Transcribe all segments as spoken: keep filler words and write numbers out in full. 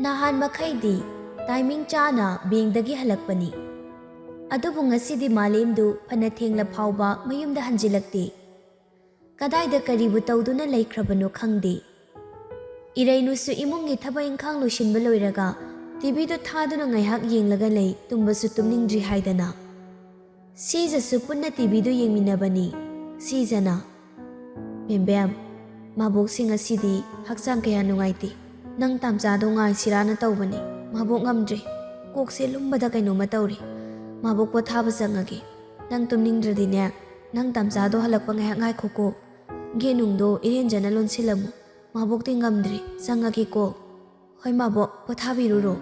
ꯅꯍꯥꯟ ꯃꯈꯩꯗꯤ ꯇꯥꯏꯃꯤꯡ ꯆꯥꯅ ꯕꯦꯡꯗꯒꯤ ꯍꯜꯂꯛꯄꯅꯤ꯫ ꯑꯗꯨꯕꯨ ꯉꯁꯤꯗꯤ ꯃꯥꯂꯦꯝꯗꯨ ꯐꯅ ꯊꯦꯡꯂ ꯐꯥꯎꯕ ꯃꯌꯨꯝꯗ ꯍꯟꯖꯤꯜꯂꯛꯇꯦ꯫ ꯀꯗꯥꯏꯗ ꯀꯔꯤꯕꯨ ꯇꯧꯗꯨꯅ ꯂꯩꯈ꯭ꯔꯕꯅꯣ ꯈꯪꯗꯦ꯫ ꯏꯔꯩꯅꯨꯁꯨ ꯏꯃꯨꯡꯒꯤ ꯊꯕꯛ ꯏꯪꯈꯥꯡ ꯂꯣꯏꯁꯤꯟꯕ ꯂꯣꯏꯔꯒ ꯇꯤꯚꯤꯗꯨ ꯊꯥꯗꯨꯅ ꯉꯥꯏꯍꯥꯛ ꯌꯦꯡꯂꯒ ꯂꯩ, ꯇꯨꯝꯕꯁꯨ ꯇꯨꯝꯅꯤꯡꯗ꯭ꯔꯤ ꯍꯥꯏꯗꯅ꯫ ꯁꯤꯖꯁꯨ ꯄꯨꯟꯅ ꯇꯤꯚꯤꯗꯨ ꯌꯦꯡꯃꯤꯟꯅꯕꯅꯤ꯫ ꯁꯤꯖꯅ, "ꯕꯦꯝꯕꯦꯝ, ꯃꯥꯕꯣꯛꯁꯤ ꯉꯁꯤꯗꯤ ꯍꯛꯆꯥꯡ ꯀꯌꯥ ꯅꯨꯡꯉꯥꯏꯇꯦ꯫ ꯅꯪ ꯇꯥꯝꯆꯥꯗꯣ ꯉꯥꯏꯁꯤꯔꯥꯅ ꯇꯧꯕꯅꯤ꯫ ꯃꯥꯕꯣꯛ ꯉꯝꯗ꯭ꯔꯦ꯫ ꯀꯣꯛꯁꯦ ꯂꯨꯝꯕꯗ ꯀꯩꯅꯣꯝꯃ ꯇꯧꯔꯦ꯫ ꯃꯥꯕꯣꯛ ꯄꯣꯊꯥꯕ ꯆꯪꯉꯒꯦ꯫ ꯅꯪ ꯇꯨꯝꯅꯤꯡꯗ꯭ꯔꯗꯤꯅꯦ, ꯅꯪ ꯇꯥꯝꯆꯥꯗꯣ ꯍꯜꯂꯛꯄ ꯉꯥꯏꯍꯥꯛ ꯉꯥꯏꯈꯣꯀꯣ꯫ ꯒꯦꯠ ꯅꯨꯡꯗꯣ ꯏꯔꯦꯟꯖꯅ ꯂꯣꯟꯁꯤꯜꯂꯝꯃꯨ꯫ ꯃꯥꯕꯣꯛꯇꯤ ꯉꯝꯗ꯭ꯔꯦ꯫ ꯆꯪꯉꯒꯦꯀꯣ꯫" "ꯍꯣꯏ ꯃꯥꯕꯣꯛ, ꯄꯣꯊꯥꯕꯤꯔꯨꯔꯣ꯫"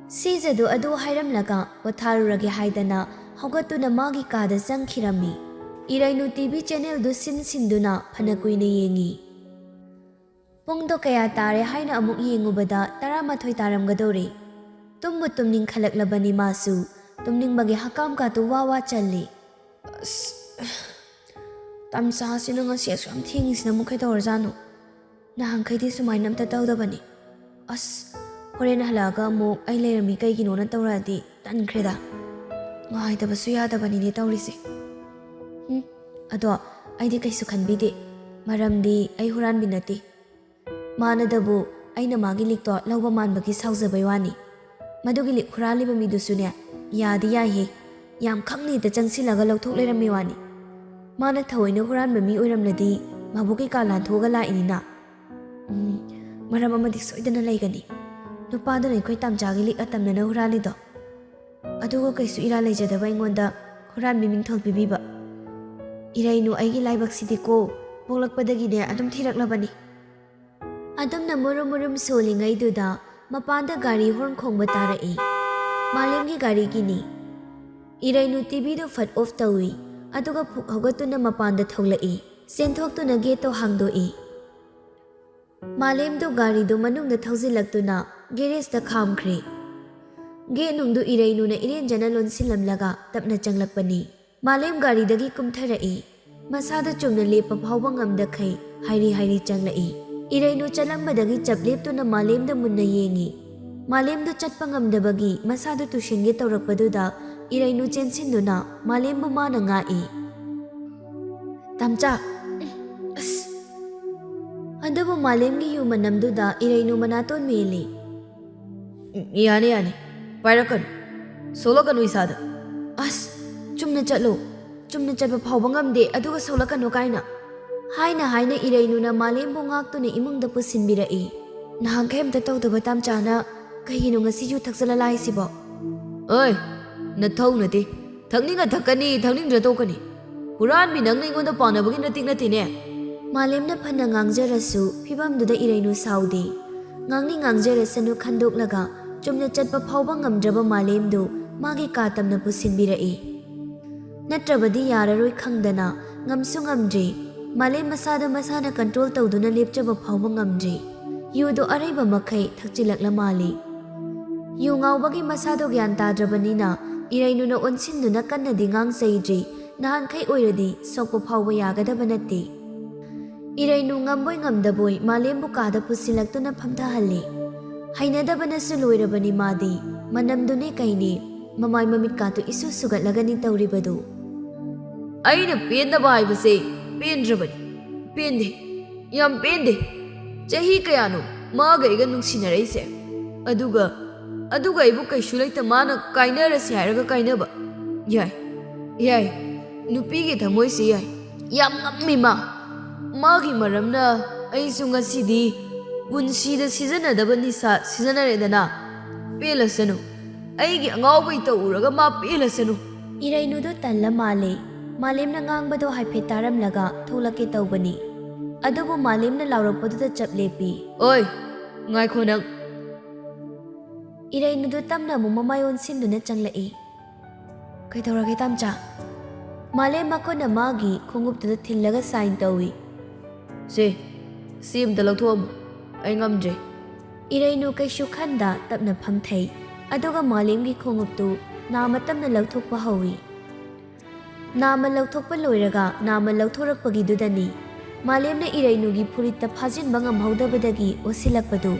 ꯁꯤꯖꯗꯨ ꯑꯗꯨ ꯍꯥꯏꯔꯝꯂꯒ ꯄꯣꯊꯥꯔꯨꯔꯒꯦ ꯍꯥꯏꯗꯅ ꯍꯧꯒꯠꯇꯨꯅ ꯃꯥꯒꯤ ꯀꯥꯗ ꯆꯪꯈꯤꯔꯝꯃꯤ꯫ ꯏꯔꯩꯅꯨ ꯇꯤꯚꯤ ꯆꯦꯅꯦꯜꯗꯨ ꯁꯤꯟ ꯁꯤꯟꯗꯨꯅ ꯐꯅ ꯀꯨꯏꯅ ꯌꯦꯡꯉꯤ꯫ ꯄꯨꯡꯗꯣ ꯀꯌꯥ ꯇꯥꯔꯦ ꯍꯥꯏꯅ ꯑꯃꯨꯛ ꯌꯦꯡꯉꯨꯕꯗ ꯇꯔꯥꯃꯥꯊꯣꯏ ꯇꯥꯔꯝꯒꯗꯧꯔꯦ꯫ ꯇꯨꯝꯕꯨ ꯇꯨꯝꯅꯤꯡꯈꯠꯂꯛꯂꯕꯅꯤ ꯃꯥꯁꯨ꯫ ꯇꯨꯝꯅꯤꯡꯕꯒꯤ ꯍꯀꯥꯝ ꯀꯥꯇꯨ ꯋꯥ ꯋꯥ ꯆꯜꯂꯤ꯫ "ꯑꯁ, ꯇꯥꯝꯆꯥꯁꯤꯅ ꯉꯁꯤ ꯑꯁꯨꯛ ꯌꯥꯝ ꯊꯦꯡꯉꯤꯁꯤꯅ ꯑꯃꯨꯛ ꯀꯩꯗꯧꯔꯖꯥꯠꯅꯣ? ꯅꯍꯥꯟꯈꯩꯗꯤ ꯁꯨꯃꯥꯏꯅ ꯑꯝꯇ ꯇꯧꯗꯕꯅꯤ꯫ ꯑꯁ, ꯍꯣꯔꯦꯟ ꯍꯜꯂꯛꯑꯒ ꯑꯃꯨꯛ ꯑꯩ ꯂꯩꯔꯝꯃꯤ ꯀꯩꯒꯤꯅꯣꯅ ꯇꯧꯔꯛꯑꯗꯤ ꯇꯟꯈ꯭ꯔꯦꯗ꯫ ꯉꯥꯏꯗꯕꯁꯨ ꯌꯥꯗꯕꯅꯤꯅꯦ ꯇꯧꯔꯤꯁꯦ꯫ ꯎꯝ, ꯑꯗꯣ ꯑꯩꯗꯤ ꯀꯩꯁꯨ ꯈꯟꯕꯤꯗꯦ, ꯃꯔꯝꯗꯤ ꯑꯩ ꯍꯨꯔꯥꯟꯕꯤ ꯅꯠꯇꯦ꯫" ꯃꯥꯅꯗꯕꯨ ꯑꯩꯅ ꯃꯥꯒꯤ ꯂꯤꯛꯇꯣ ꯂꯧꯕ ꯃꯥꯟꯕꯒꯤ ꯁꯥꯎꯖꯕꯩ ꯋꯥꯅꯤ꯫ ꯃꯗꯨꯒꯤ ꯂꯤꯛ ꯍꯨꯔꯥꯜꯂꯤꯕ ꯃꯤꯗꯨꯁꯨꯅꯦ, ꯌꯥꯗꯤ ꯌꯥꯏꯍꯦ, ꯌꯥꯝ ꯈꯪꯅ ꯍꯦꯛꯇ ꯆꯪꯁꯤꯜꯂꯒ ꯂꯧꯊꯣꯛ ꯂꯩꯔꯝꯃꯤ ꯋꯥꯅꯤ꯫ ꯃꯥꯅ ꯊꯑꯣꯏꯅ ꯍꯨꯔꯥꯟꯕ ꯃꯤ ꯑꯣꯏꯔꯝꯂꯗꯤ ꯃꯥꯕꯣꯛꯀꯤ ꯀꯥ ꯂꯥꯟꯊꯣꯛꯑꯒ ꯂꯥꯛꯏꯅꯤꯅ꯫ ꯎꯝ, ꯃꯔꯝ ꯑꯃꯗꯤ ꯁꯣꯏꯗꯅ ꯂꯩꯒꯅꯤ꯫ ꯅꯨꯄꯥꯗꯨꯅ ꯑꯩꯈꯣꯏ ꯇꯥꯝꯆꯥꯒꯤ ꯂꯤꯛ ꯑꯇꯝꯅꯅ ꯍꯨꯔꯥꯜꯂꯤꯗꯣ꯫ ꯑꯗꯨꯒ ꯀꯩꯁꯨ ꯏꯔꯥ ꯂꯩꯖꯗꯕ ꯑꯩꯉꯣꯟꯗ ꯍꯨꯔꯥꯟꯕꯤ ꯃꯤꯡꯊꯣꯜ ꯄꯤꯕꯤꯕ꯫ ꯏꯔꯩꯅꯨ, ꯑꯩꯒꯤ ꯂꯥꯏꯕꯛꯁꯤꯗꯤꯀꯣ, ꯄꯣꯛꯂꯛꯄꯗꯒꯤꯅꯦ ꯑꯗꯨꯝ ꯊꯤꯔꯛꯂꯕꯅꯤ꯫ ꯑꯗꯨꯝꯅ ꯃꯨꯔꯨꯝ ꯃꯨꯔꯨꯝ ꯁꯣꯜꯂꯤꯉꯩꯗꯨꯗ ꯃꯄꯥꯟꯗ ꯒꯥꯔꯤ ꯍꯣꯔꯟ ꯈꯣꯡꯕ ꯇꯥꯔꯛꯏ꯫ ꯃꯥꯂꯦꯝꯒꯤ ꯒꯥꯔꯤꯒꯤꯅꯤ꯫ ꯏꯔꯩꯅꯨ ꯇꯤꯚꯤꯗꯨ ꯐꯠ ꯑꯣꯐ ꯇꯧꯏ, ꯑꯗꯨꯒ ꯐꯨꯛ ꯍꯧꯒꯠꯇꯨꯅ ꯃꯄꯥꯟꯗ ꯊꯣꯛꯂꯛꯏ꯫ ꯆꯦꯟꯊꯣꯛꯇꯨꯅ ꯒꯦꯠꯇꯣ ꯍꯥꯡꯗꯣꯛꯏ꯫ ꯃꯥꯂꯦꯝꯗꯨ ꯒꯥꯔꯤꯗꯨ ꯃꯅꯨꯡꯗ ꯊꯧꯖꯤꯜꯂꯛꯇꯨꯅ ꯒꯦꯔꯦꯖꯇ ꯈꯥꯝꯈ꯭ꯔꯦ꯫ ꯒꯦꯠ ꯅꯨꯡꯗꯨ ꯏꯔꯩꯅꯨꯅ ꯏꯔꯦꯟꯖꯅ ꯂꯣꯟꯁꯤꯜꯂꯝꯂꯒ ꯇꯞꯅ ꯆꯪꯂꯛꯄꯅꯤ꯫ ꯃꯥꯂꯦꯝ ꯒꯥꯔꯤꯗꯒꯤ ꯀꯨꯝꯊꯔꯛꯏ꯫ ꯃꯁꯥꯗꯨ ꯆꯨꯝꯅ ꯂꯦꯞꯄ ꯐꯥꯎꯕ ꯉꯝꯗꯈꯩ ꯍꯥꯏꯔꯤ ꯍꯥꯏꯔꯤ ꯆꯪꯂꯛꯏ꯫ ꯏꯔꯩꯅꯨ ꯆꯠꯂꯝꯕꯗꯒꯤ ꯆꯞ ꯂꯦꯞꯇꯨꯅ ꯃꯥꯂꯦꯝꯗ ꯃꯨꯟꯅ ꯌꯦꯡꯏ꯫ ꯃꯥꯂꯦꯝꯗꯨ ꯆꯠꯄ ꯉꯝꯗꯕꯒꯤ ꯃꯁꯥꯗꯨ ꯇꯨꯁꯤꯟꯒꯦ ꯇꯧꯔꯛꯄꯗꯨꯗ ꯏꯔꯩꯅꯨ ꯆꯦꯟꯁꯤꯟꯗꯨꯅ ꯃꯥꯂꯦꯝꯕꯨ ꯃꯥꯅ ꯉꯥꯛꯏ꯫ "ꯇꯥꯝꯆꯥ, ꯑꯁ!" ꯑꯗꯨꯕꯨ ꯃꯥꯂꯦꯝꯒꯤ ꯌꯨ ꯃꯅꯝꯗꯨꯗ ꯏꯔꯩꯅꯨ ꯃꯅꯥꯇꯣꯟ ꯃꯦꯜꯂꯤ꯫ "ꯌꯥꯅꯤ, ꯌꯥꯅꯤ, ꯄꯥꯏꯔꯛꯀꯅꯨ, ꯁꯣꯛꯂꯛꯀꯅꯨ ꯏꯁꯥꯗ꯫ ꯑꯁ, ꯆꯨꯝꯅ ꯆꯠꯂꯨ, ꯆꯨꯝꯅ ꯆꯠꯄ ꯐꯥꯎꯕ ꯉꯝꯗꯦ, ꯑꯗꯨꯒ ꯁꯣꯛꯂꯛꯀꯅꯨ ꯀꯥꯏꯅ?" ꯍꯥꯏꯅ ꯍꯥꯏꯅ ꯏꯔꯩꯅꯨꯅ ꯃꯥꯂꯦꯝꯕꯨ ꯉꯥꯛꯇꯨꯅ ꯏꯃꯨꯡꯗ ꯄꯨꯁꯤꯟꯕꯤꯔꯛꯏ꯫ "ꯅꯍꯥꯟꯈꯩ ꯑꯝꯇ ꯇꯧꯗꯕ ꯇꯥꯝꯆꯥꯅ ꯀꯩꯒꯤꯅꯣ ꯉꯁꯤ ꯌꯨ ꯊꯛꯆꯜꯂ ꯂꯥꯛꯏꯁꯤꯕꯣ?" "ꯑꯣꯏ, ꯅꯊꯧ ꯅꯠꯇꯦ, ꯊꯛꯅꯤꯡꯉ ꯊꯛꯀꯅꯤ, ꯊꯛꯅꯤꯡꯗ꯭ꯔ ꯇꯣꯛꯀꯅꯤ꯫ ꯍꯨꯔꯥꯟꯕꯤ ꯅꯪꯅ ꯑꯩꯉꯣꯟꯗ ꯄꯥꯟꯅꯕꯒꯤ ꯅꯇꯤꯛ ꯅꯠꯇꯦꯅꯦ꯫" ꯃꯥꯂꯦꯝꯅ ꯐꯅ ꯉꯥꯡꯖꯔꯁꯨ ꯐꯤꯕꯝꯗꯨꯗ ꯏꯔꯩꯅꯨ ꯁꯥꯎꯗꯦ꯫ ꯉꯥꯡꯅꯤꯡ ꯉꯥꯡꯖꯔꯁꯅꯨ ꯈꯟꯗꯣꯛꯂꯒ ꯆꯨꯝꯅ ꯆꯠꯄ ꯐꯥꯎꯕ ꯉꯝꯗ꯭ꯔꯕ ꯃꯥꯂꯦꯝꯗꯨ ꯃꯥꯒꯤ ꯀꯥ ꯇꯝꯅ ꯄꯨꯁꯤꯟꯕꯤꯔꯛꯏ꯫ ꯅꯠꯇ꯭ꯔꯕꯗꯤ ꯌꯥꯔꯔꯣꯏ ꯈꯪꯗꯅ ꯉꯝꯁꯨ ꯉꯝꯗ꯭ꯔꯦ꯫ ꯃꯥꯂꯦꯝ ꯃꯁꯥꯗ ꯃꯁꯥꯅ control ꯇꯧꯗꯨꯅ ꯂꯦꯞꯆꯕ ꯐꯥꯎꯕ ꯉꯝꯗ꯭ꯔꯦ꯫ ꯌꯨꯗꯣ ꯑꯔꯩꯕ ꯃꯈꯩ ꯊꯛꯆꯤꯜꯂꯛꯂ ꯃꯥꯜꯂꯤ꯫ ꯌꯨ ꯉꯥꯎꯕꯒꯤ ꯃꯁꯥꯗꯣ ꯒ꯭ꯌꯥꯟ ꯇꯥꯗ꯭ꯔꯕꯅꯤꯅ ꯏꯔꯩꯅꯨꯅ ꯑꯣꯟꯁꯤꯟꯗꯨꯅ ꯀꯟꯅꯗꯤ ꯉꯥꯡꯖꯩꯗ꯭ꯔꯤ꯫ ꯅꯍꯥꯟꯈꯩ ꯑꯣꯏꯔꯗꯤ ꯁꯣꯛꯄ ꯐꯥꯎꯕ ꯌꯥꯒꯗꯕ ꯅꯠꯇꯦ꯫ ꯏꯔꯩꯅꯨ ꯉꯝꯕꯣꯏ ꯉꯝꯗꯕꯣꯏ ꯃꯥꯂꯦꯝꯕꯨ ꯀꯥꯗ ꯄꯨꯁꯤꯜꯂꯛꯇꯨꯅ ꯐꯝꯊꯍꯜꯂꯤ꯫ ꯍꯩꯅꯗꯕꯅꯁꯨ ꯂꯣꯏꯔꯕꯅꯤ ꯃꯥꯗꯤ꯫ ꯃꯅꯝꯗꯨꯅꯦ ꯀꯩꯅꯦ, ꯃꯃꯥꯏ ꯃꯃꯤꯠꯀꯥꯇꯨ ꯏꯁꯨ ꯁꯨꯒꯠꯂꯒꯅꯤ ꯇꯧꯔꯤꯕꯗꯨ꯫ "ꯑꯩꯅ ꯄꯦꯟꯗꯕ ꯍꯥꯏꯕꯁꯦ ꯄꯦꯟꯗ꯭ꯔꯕꯅꯤ꯫ ꯄꯦꯟꯗꯦ, ꯌꯥꯝ ꯄꯦꯟꯗꯦ꯫ ꯆꯍꯤ ꯀꯌꯥꯅꯣ ꯃꯥꯒ ꯑꯩꯒ ꯅꯨꯡꯁꯤꯅꯔꯛꯏꯁꯦ? ꯑꯗꯨꯒ, ꯑꯗꯨꯒ ꯑꯩꯕꯨ ꯀꯩꯁꯨ ꯂꯩꯇ ꯃꯥꯅ ꯀꯥꯏꯅꯔꯁꯤ ꯍꯥꯏꯔꯒ ꯀꯥꯏꯅꯕ? ꯌꯥꯏ, ꯌꯥꯏ, ꯅꯨꯄꯤꯒꯤ ꯊꯃꯣꯏꯁꯦ ꯌꯥꯏ, ꯌꯥꯝ ꯉꯝꯃꯤ ꯃꯥ꯫ ꯃꯥꯒꯤ ꯃꯔꯝꯅ ꯑꯩꯁꯨ ꯉꯁꯤꯗꯤ ꯄꯨꯟꯁꯤꯗ ꯁꯤꯖꯤꯟꯅꯗꯕ ꯅꯤꯁꯥ ꯁꯤꯖꯤꯟꯅꯔꯦꯗꯅ꯫ ꯄꯦꯜꯂꯁꯅꯨ, ꯑꯩꯒꯤ ꯑꯉꯥꯎꯕ ꯏꯇꯧ ꯎꯔꯒ ꯃꯥ ꯄꯦꯜꯂꯁꯅꯨ꯫" ꯏꯔꯩꯅꯨꯗꯨ ꯇꯜꯂ ꯃꯥꯜꯂꯦ꯫ ꯃꯥꯂꯦꯝꯅ ꯉꯥꯡꯕꯗꯣ ꯍꯥꯏꯐꯦꯠ ꯇꯥꯔꯝꯂꯒ ꯊꯣꯛꯂꯛꯀꯦ ꯇꯧꯕꯅꯤ꯫ ꯑꯗꯨꯕꯨ ꯃꯥꯂꯦꯝꯅ ꯂꯥꯎꯔꯛꯄꯗꯨꯗ ꯆꯞ ꯂꯦꯞꯄꯤ꯫ "ꯑꯣꯏ, ꯉꯥꯏꯈꯣ ꯅꯪ!" ꯏꯔꯩꯅꯨꯗꯨ ꯇꯞꯅ ꯑꯃꯨꯛ ꯃꯃꯥꯏ ꯑꯣꯟꯁꯤꯟꯗꯨꯅ ꯆꯪꯂꯛꯏ꯫ "ꯀꯩꯗꯧꯔꯒꯦ ꯇꯥꯝꯆꯥ?" ꯃꯥꯂꯦꯝ ꯃꯈꯨꯠꯅ ꯃꯥꯒꯤ ꯈꯣꯡꯎꯞꯇꯨꯗ ꯊꯤꯜꯂꯒ sign ꯇꯧꯏ꯫ "ꯁꯦ, ꯁꯤ ꯑꯝꯇ ꯂꯧꯊꯣꯛꯑꯝꯃꯨ, ꯑꯩ ꯉꯝꯗ꯭ꯔꯦ꯫" ꯏꯔꯩꯅꯨ ꯀꯩꯁꯨ ꯈꯟꯗ ꯇꯞꯅ ꯐꯝꯊꯩ꯫ ꯑꯗꯨꯒ ꯃꯥꯂꯦꯝꯒꯤ ꯈꯣꯡꯎꯞꯇꯨ ꯅꯥꯃ ꯇꯞꯅ ꯂꯧꯊꯣꯛꯄ ꯍꯧꯏ꯫ ꯅꯥꯃ ꯂꯧꯊꯣꯛꯄ ꯂꯣꯏꯔꯒ ꯅꯥꯃ ꯂꯧꯊꯣꯔꯛꯄꯒꯤꯗꯨꯗꯅꯤ ꯃꯥꯂꯦꯝꯅ ꯏꯔꯩꯅꯨꯒꯤ ꯐꯨꯔꯤꯠꯇ ꯐꯥꯖꯤꯟꯕ ꯉꯝꯍꯧꯗꯕꯗꯒꯤ ꯑꯣꯁꯤꯜꯂꯛꯄꯗꯨ꯫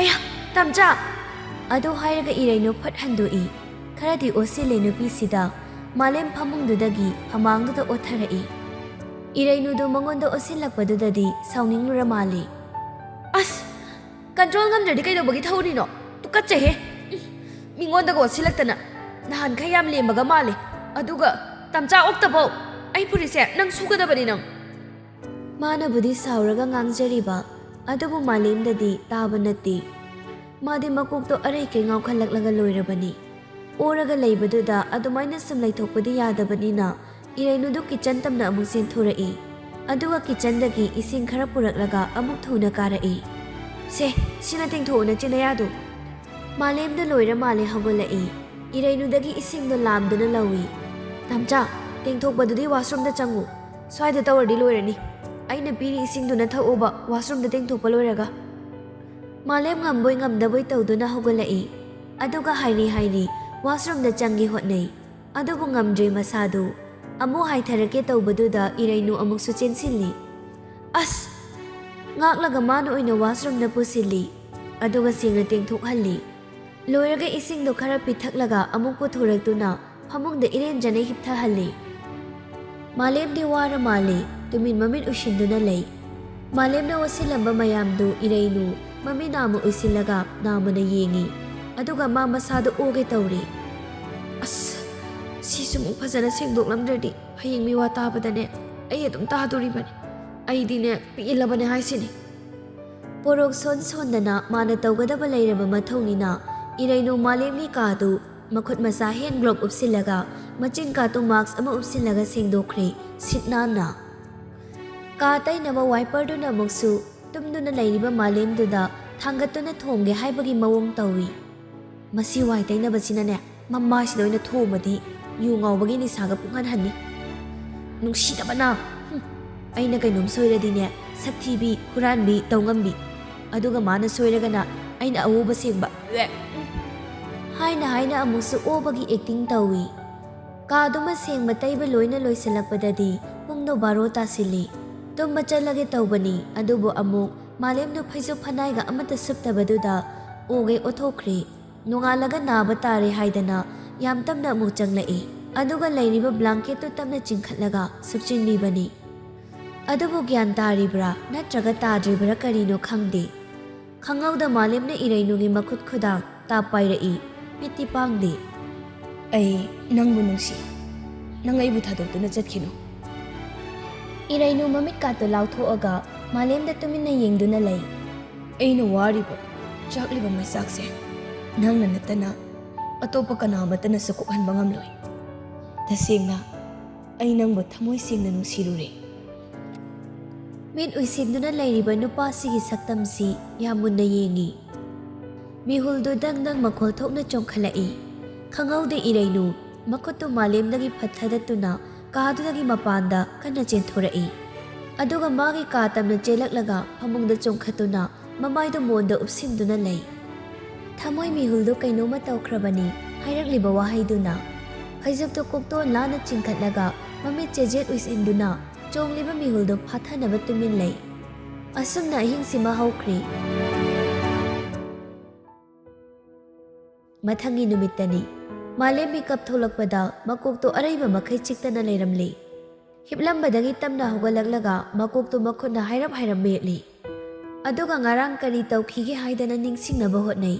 "ꯑꯌꯥ, ꯇꯝꯆꯥ! ꯑꯗꯨ ꯍꯥꯏꯔꯒ ꯏꯔꯩꯅꯨ ꯐꯠ ꯍꯟꯗꯣꯛꯏ꯫ ꯈꯔꯗꯤ ꯑꯣꯠꯁꯤꯜꯂꯦ ꯅꯨꯄꯤꯁꯤꯗ꯫ ꯃꯥꯂꯦꯝ ꯐꯃꯨꯡꯗꯨꯗꯒꯤ ꯐꯃꯥꯡꯗꯨꯗ ꯑꯣꯠꯊꯔꯛꯏ꯫ ꯏꯔꯩꯅꯨꯗꯨ ꯃꯉꯣꯟꯗ ꯑꯣꯠꯁꯤꯜꯂꯛꯄꯗꯨꯗꯗꯤ ꯁꯥꯎꯅꯤꯡꯂꯨꯔ ꯃꯥꯜꯂꯦ꯫ "ꯑꯁ! ꯀꯟꯇ꯭ꯔꯣꯜ ꯉꯝꯗ꯭ꯔꯗꯤ ꯀꯩꯗꯧꯕꯒꯤ ꯊꯧꯔꯤꯅꯣ? ꯇꯨꯀꯠꯆꯩꯍꯦ! ꯎꯝ, ꯃꯤꯉꯣꯟꯗꯒ ꯑꯣꯠꯁꯤꯜꯂꯛꯇꯅ꯫ ꯅꯍꯥꯟꯈꯩ ꯌꯥꯝ ꯂꯦꯝꯕꯒ ꯃꯥꯜꯂꯦ꯫ ꯑꯗꯨꯒ ꯇꯝꯆꯥ ꯑꯣꯛꯇꯕꯧ! ꯑꯩ ꯐꯨꯔꯤꯠꯁꯦ ꯅꯪ ꯁꯨꯒꯗꯕꯅꯤ ꯅꯪ!" ꯃꯥꯅꯕꯨꯗꯤ ꯁꯥꯎꯔꯒ ꯉꯥꯡꯖꯔꯤꯕ, ꯑꯗꯨꯕꯨ ꯃꯥꯂꯦꯝꯗꯗꯤ ꯇꯥꯕ ꯅꯠꯇꯦ꯫ ꯃꯥꯗꯤ ꯃꯀꯣꯛꯇꯣ ꯑꯔꯩ ꯀꯩ ꯉꯥꯎꯈꯠꯂꯛꯂꯒ ꯂꯣꯏꯔꯕꯅꯤ꯫ ꯑꯣꯔꯒ ꯂꯩꯕꯗꯨꯗ ꯑꯗꯨꯃꯥꯏꯅ ꯁꯨꯝ ꯂꯩꯊꯣꯛꯄꯗꯤ ꯌꯥꯗꯕꯅꯤꯅ ꯏꯔꯩꯅꯨꯗꯨ ꯀꯤꯆꯟ ꯇꯝꯅ ꯑꯃꯨꯛ ꯆꯦꯟꯊꯣꯔꯛꯏ꯫ ꯑꯗꯨꯒ ꯀꯤꯆꯟꯗꯒꯤ ꯏꯁꯤꯡ ꯈꯔ ꯄꯨꯔꯛꯂꯒ ꯑꯃꯨꯛ ꯊꯨꯅ ꯀꯥꯔꯛꯏ꯫ "ꯁꯦ, ꯁꯤꯅ ꯇꯦꯡꯊꯣꯛꯑꯣ ꯅꯆꯤꯟ ꯅꯌꯥꯗꯨ!" ꯃꯥꯂꯦꯝꯗ ꯂꯣꯏꯔ ꯃꯥꯜꯂꯦ ꯍꯧꯒꯠꯂꯛꯏ꯫ ꯏꯔꯩꯅꯨꯗꯒꯤ ꯏꯁꯤꯡꯗꯣ ꯂꯥꯝꯗꯨꯅ ꯂꯧꯏ꯫ "ꯇꯝꯆꯥ, ꯇꯦꯡꯊꯣꯛꯄꯗꯨꯗꯤ ꯋꯥꯁꯔꯨꯝꯗ ꯆꯪꯉꯨ꯫ ꯁ꯭ꯋꯥꯏꯗ ꯇꯧꯔꯗꯤ ꯂꯣꯏꯔꯅꯤ꯫ ꯑꯩꯅ ꯄꯤꯔꯤ ꯏꯁꯤꯡꯗꯨꯅ ꯊꯛꯎꯕ ꯋꯥꯁꯔꯨꯝꯗ ꯇꯦꯡꯊꯣꯛꯄ ꯂꯣꯏꯔꯒ꯫" ꯃꯥꯂꯦꯝ ꯉꯝꯕꯣꯏ ꯉꯝꯗꯕꯣꯏ ꯇꯧꯗꯨꯅ ꯍꯧꯒꯠꯂꯛꯏ꯫ ꯑꯗꯨꯒ ꯍꯥꯏꯔꯤ ꯍꯥꯏꯔꯤ ꯋꯥꯁꯔꯨꯝꯗ ꯆꯪꯒꯦ ꯍꯣꯠꯅꯩ꯫ ꯑꯗꯨꯕꯨ ꯉꯝꯗ꯭ꯔꯦ ꯃꯁꯥꯗꯨ꯫ ꯑꯃꯨꯛ ꯍꯥꯏꯊꯔꯛꯀꯦ ꯇꯧꯕꯗꯨꯗ ꯏꯔꯩꯅꯨ ꯑꯃꯨꯛꯁꯨ ꯆꯦꯟꯁꯤꯜꯂꯤ꯫ ꯑꯁ! ꯉꯥꯛꯂꯒ ꯃꯥꯅ ꯑꯣꯏꯅ ꯋꯥꯁꯔꯨꯝꯗ ꯄꯨꯁꯤꯜꯂꯤ꯫ ꯑꯗꯨꯒ ꯁꯦꯡꯅ ꯇꯦꯡꯊꯣꯛꯍꯜꯂꯤ꯫ ꯂꯣꯏꯔꯒ ꯏꯁꯤꯡꯗꯣ ꯈꯔ ꯄꯤꯊꯛꯂꯒ ꯑꯃꯨꯛ ꯄꯨꯊꯣꯔꯛꯇꯨꯅ ꯐꯃꯨꯡꯗ ꯏꯔꯦꯟꯖꯅ ꯍꯤꯞꯊꯍꯜꯂꯤ꯫ ꯃꯥꯂꯦꯝꯗꯤ ꯋꯥꯔ ꯃꯥꯜꯂꯤ, ꯇꯨꯃꯤꯟ ꯃꯃꯤꯠ ꯎꯏꯁꯤꯟꯗꯨꯅ ꯂꯩ꯫ ꯃꯥꯂꯦꯝꯅ ꯑꯣꯠꯁꯤꯜꯂꯝꯕ ꯃꯌꯥꯝꯗꯨ ꯏꯔꯩꯅꯨ ꯃꯃꯤꯠ ꯅꯥꯝꯃ ꯎꯏꯁꯤꯜꯂꯒ ꯅꯥꯝꯃꯅ ꯌꯦꯡꯉꯤ꯫ ꯑꯗꯨꯒ ꯃꯥ ꯃꯁꯥꯗ ꯑꯣꯒꯦ ꯇꯧꯔꯤ꯫ "ꯑꯁ, ꯁꯤꯁꯨ ꯑꯃꯨꯛ ꯐꯖꯅ ꯁꯦꯡꯗꯣꯛꯂꯝꯗ꯭ꯔꯗꯤ ꯍꯌꯦꯡ ꯃꯤꯋꯥ ꯇꯥꯕꯗꯅꯦ ꯑꯩ ꯑꯗꯨꯝ ꯇꯥꯗꯣꯔꯤꯕꯅꯤ꯫ ꯑꯩꯗꯤꯅꯦ ꯄꯦꯜꯂꯕꯅꯦ ꯍꯥꯏꯁꯤꯅꯤ꯫" ꯄꯣꯔꯣꯛ ꯁꯣꯟ ꯁꯣꯟꯗꯅ ꯃꯥꯅ ꯇꯧꯒꯗꯕ ꯂꯩꯔꯕ ꯃꯊꯧꯅꯤꯅ ꯏꯔꯩꯅꯨ ꯃꯥꯂꯦꯝꯒꯤ ꯀꯥꯗꯨ ꯃꯈꯨꯠ ꯃꯁꯥ ꯍꯦꯟ ꯒ꯭ꯂꯣꯞ ꯎꯞꯁꯤꯜꯂꯒ ꯃꯆꯤꯟ ꯀꯥꯇꯨ ꯃꯥꯛꯁ ꯑꯃ ꯎꯞꯁꯤꯜꯂꯒ ꯁꯦꯡꯗꯣꯛꯈ꯭ꯔꯦ ꯁꯤꯠ ꯅꯥꯟꯅ꯫ ꯀꯥ ꯇꯩꯅꯕ ꯋꯥꯏꯄꯔꯗꯨꯅ ꯑꯃꯨꯛꯁꯨ ꯇꯨꯝꯗꯨꯅ ꯂꯩꯔꯤꯕ ꯃꯥꯂꯦꯝꯗꯨꯗ ꯊꯥꯡꯒꯠꯇꯨꯅ ꯊꯣꯝꯒꯦ ꯍꯥꯏꯕꯒꯤ ꯃꯑꯣꯡ ꯇꯧꯏ꯫ "ꯃꯁꯤ ꯋꯥꯏ ꯇꯩꯅꯕꯁꯤꯅꯅꯦ ꯃꯃꯥꯏꯁꯤꯗ ꯑꯣꯏꯅ ꯊꯣꯝꯃꯗꯤ ꯌꯨ ꯉꯥꯎꯕꯒꯤ ꯅꯤꯁꯥꯒ ꯄꯨꯡꯍꯟ ꯍꯟꯅꯤ꯫ ꯅꯨꯡꯁꯤꯗꯕꯅ! ꯍꯨꯝ! ꯑꯩꯅ ꯀꯩꯅꯣꯝ ꯁꯣꯏꯔꯗꯤꯅꯦ ꯁꯛꯊꯤꯕꯤ, ꯍꯨꯔꯥꯟꯕꯤ, ꯇꯧꯉꯝꯕꯤ꯫ ꯑꯗꯨꯒ ꯃꯥꯅ ꯁꯣꯏꯔꯒꯅ ꯑꯩꯅ ꯑꯎꯕ ꯁꯦꯡꯕ꯫ ꯎꯝ!" ꯍꯥꯏꯅ ꯍꯥꯏꯅ ꯑꯃꯨꯛꯁꯨ ꯑꯣꯕꯒꯤ ꯑꯦꯛꯇꯤꯡ ꯇꯧꯏ꯫ ꯀꯥꯗꯨꯃ ꯁꯦꯡꯕ ꯇꯩꯕ ꯂꯣꯏꯅ ꯂꯣꯏꯁꯤꯜꯂꯛꯄꯗꯗꯤ ꯄꯨꯡꯗꯣ ꯕꯥꯔꯣ ꯇꯥꯁꯤꯜꯂꯤ꯫ ꯇꯨꯝꯕ ꯆꯠꯂꯒꯦ ꯇꯧꯕꯅꯤ, ꯑꯗꯨꯕꯨ ꯑꯃꯨꯛ ꯃꯥꯂꯦꯝꯗꯨ ꯐꯩꯖꯨꯞ ꯐꯅꯥꯏꯒ ꯑꯃꯠꯇ ꯁꯨꯞꯇꯕꯗꯨꯗ ꯑꯣꯒꯩ ꯑꯣꯊꯣꯛꯈ꯭ꯔꯦ꯫ ꯅꯣꯡꯉꯥꯜꯂꯒ ꯅꯥꯕ ꯇꯥꯔꯦ ꯍꯥꯏꯗꯅ ꯌꯥꯝ ꯇꯞꯅ ꯑꯃꯨꯛ ꯆꯪꯂꯛꯏ꯫ ꯑꯗꯨꯒ ꯂꯩꯔꯤꯕ blanket ꯇꯨ ꯇꯞꯅ ꯆꯤꯡꯈꯠꯂꯒ ꯁꯨꯞꯆꯤꯟꯕꯤꯕꯅꯤ꯫ ꯑꯗꯨꯕꯨ ꯒ꯭ꯌꯥꯟ ꯇꯥꯔꯤꯕ꯭ꯔꯥ ꯅꯠꯇ꯭ꯔꯒ ꯇꯥꯗ꯭ꯔꯤꯕ꯭ꯔꯥ ꯀꯔꯤꯅꯣ ꯈꯪꯗꯦ꯫ ꯈꯪꯍꯧꯗ ꯃꯥꯂꯦꯝꯅ ꯏꯔꯩꯅꯨꯒꯤ ꯃꯈꯨꯠ ꯈꯨꯗꯥꯡ ꯇꯥꯞ ꯄꯥꯏꯔꯛꯏ꯫ ꯃꯤꯠꯇꯤ ꯄꯥꯡꯗꯦ꯫ "ꯑꯩ ꯅꯪꯕꯨ ꯅꯨꯡꯁꯤ꯫ ꯅꯪ ꯑꯩꯕꯨ ꯊꯥꯗꯣꯛꯇꯨꯅ ꯆꯠꯈꯤꯅꯨ꯫" ꯏꯔꯩꯅꯨ ꯃꯃꯤꯠꯀꯥꯇꯣ ꯂꯥꯎꯊꯣꯛꯑꯒ ꯃꯥꯂꯦꯝꯗ ꯇꯨꯃꯤꯟꯅ ꯌꯦꯡꯗꯨꯅ ꯂꯩ꯫ "ꯑꯩꯅ ꯋꯥꯔꯤꯕ, ꯆꯥꯛꯂꯤꯕ ꯃꯩꯆꯥꯛꯁꯦ ꯅꯪꯅ ꯅꯠꯇꯅ ꯑꯇꯣꯞꯄ ꯀꯅꯥ ꯑꯃꯠꯇꯅꯁꯨ ꯀꯣꯛꯍꯟꯕ ꯉꯝꯂꯣꯏ꯫ ꯇꯁꯦꯡꯅ ꯑꯩ ꯅꯪꯕꯨ ꯊꯃꯣꯏ ꯁꯦꯡꯅ ꯅꯨꯡꯁꯤꯔꯨꯔꯦ꯫" ꯃꯤꯠ ꯎꯏꯁꯤꯟꯗꯨꯅ ꯂꯩꯔꯤꯕ ꯅꯨꯄꯥꯁꯤꯒꯤ ꯁꯛꯇꯝꯁꯤ ꯌꯥꯝ ꯃꯨꯟꯅ ꯌꯦꯡꯉꯤ꯫ ꯃꯤꯍꯨꯜꯗꯨ ꯗꯪ ꯗꯪ ꯃꯈꯣꯜ ꯊꯣꯛꯅ ꯆꯣꯡꯈꯠꯂꯛꯏ꯫ ꯈꯪꯍꯧꯗꯦ ꯏꯔꯩꯅꯨ ꯃꯈꯨꯠꯇꯨ ꯃꯥꯂꯦꯝꯗꯒꯤ ꯐꯠꯊꯗꯠꯇꯨꯅ ꯀꯥꯗꯨꯗꯒꯤ ꯃꯄꯥꯟꯗ ꯀꯟꯅ ꯆꯦꯟꯊꯣꯔꯛꯏ꯫ ꯑꯗꯨꯒ ꯃꯥꯒꯤ ꯀꯥ ꯇꯝꯅ ꯆꯦꯜꯂꯛꯂꯒ ꯐꯃꯨꯡꯗ ꯆꯣꯡꯈꯠꯇꯨꯅ ꯃꯃꯥꯏꯗꯨ ꯃꯣꯟꯗ ꯎꯞꯁꯤꯟꯗꯨꯅ ꯂꯩ꯫ ꯊꯃꯣꯏ ꯃꯤꯍꯨꯜꯗꯨ ꯀꯩꯅꯣꯝꯃ ꯇꯧꯈ꯭ꯔꯕꯅꯤ ꯍꯥꯏꯔꯛꯂꯤꯕ ꯋꯥꯍꯩꯗꯨꯅ꯫ ꯐꯩꯖꯨꯞꯇꯨ ꯀꯣꯛꯇꯣꯟ ꯂꯥꯅ ꯆꯤꯡꯈꯠꯂꯒ ꯃꯃꯤꯠ ꯆꯦꯖꯦꯠ ꯎꯏꯁꯤꯟꯗꯨꯅ ꯆꯣꯡꯂꯤꯕ ꯃꯤꯍꯨꯜꯗꯨ ꯐꯥꯊꯅꯕ ꯇꯨꯃꯤꯟ ꯂꯩ꯫ ꯑꯁꯨꯝꯅ ꯑꯍꯤꯡꯁꯤꯃ ꯍꯧꯈ꯭ꯔꯦ꯫ ꯃꯊꯪꯒꯤ ꯅꯨꯃꯤꯠꯇꯅꯤ꯫ ꯃꯥꯂꯦꯝ ꯃꯤꯀꯞ ꯊꯣꯛꯂꯛꯄꯗ ꯃꯀꯣꯛꯇꯨ ꯑꯔꯩꯕ ꯃꯈꯩ ꯆꯤꯛꯇꯅ ꯂꯩꯔꯝꯂꯤ꯫ ꯍꯤꯞꯂꯝꯕꯗꯒꯤ ꯇꯞꯅ ꯍꯧꯒꯠꯂꯛꯂꯒ ꯃꯀꯣꯛꯇꯨ ꯃꯈꯨꯠꯅ ꯍꯥꯏꯔꯞ ꯍꯥꯏꯔꯞ ꯃꯦꯠꯂꯤ꯫ ꯑꯗꯨꯒ ꯉꯔꯥꯡ ꯀꯔꯤ ꯇꯧꯈꯤꯒꯦ ꯍꯥꯏꯗꯅ ꯅꯤꯡꯁꯤꯡꯅꯕ ꯍꯣꯠꯅꯩ꯫